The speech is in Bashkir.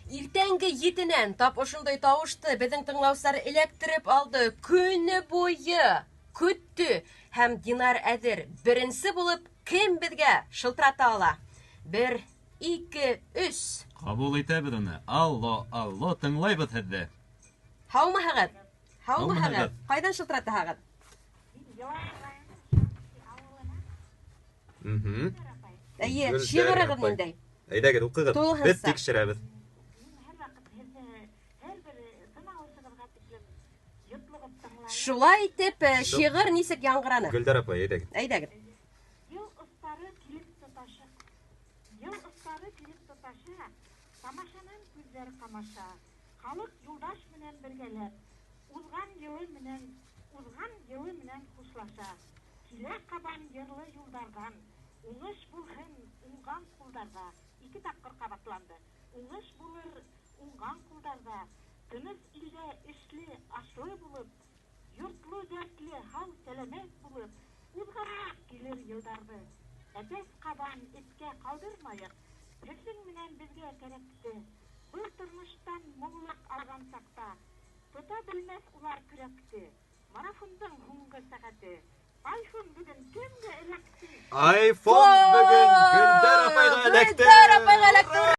Иртәнге 7-нән тап ошондай тауышты беҙҙең тыңлаусылар эләктереп алды. Көнө буйы көттө. Һәм Динар әҙер. Беренсе булып кем беҙгә шылтырата ала? 1, 2, 3. Ҡабул итәбеҙ уны. Алло, алло, тыңлайбыҙ һеҙҙе. Һаумыһығыҙ? Һаумыһығыҙ? Һаумыһығыҙ. Ҡайҙан шылтыратаһығыҙ? Эйе, Гөлдәр шиғырығыҙ апай. ниндәй? Әйҙәгеҙ, уҡығыҙ. Тулыһынса. Беҙ тикшерәбеҙ. Шулай итеп, шиғыр нисек яңғыраны? Гөлдәр апай, әйҙәгеҙ. Әйҙәгеҙ. Йыл остары килеп тоташа. Йыл остары килеп тоташа. Тамашанан күҙҙәр ҡамаша. Халыҡ юлдаш менән бергәләп, уҙған йылы менән, уҙған йылы менән хушлаша. Килә ҡабан йырлы юлдарҙан. Уңыш булһын уңған ҡулдарҙа. 2 тапҡыр ҡабатланды. Уңыш булыр уңған ҡулдарҙа. Тыныс илдә эшле, ашлы булып, йортло, дәртле, һау, сәләмәт булып, уҙғараҡ килер йылдарҙы. Әтәс ҡабан эткә ҡалдырмайыҡ, һеҙҙең менән беҙгә кәрәкте. Был тормоштан моңлоҡ алған саҡта, тота белмәҫ улар көрәкте. Марафондың һуңғы сәғәте. Айфон бөгөн кемгә эләкте? Айфон бөгөн Гөлдәр апайға эләкте. Гөлдәр апайға эләкте.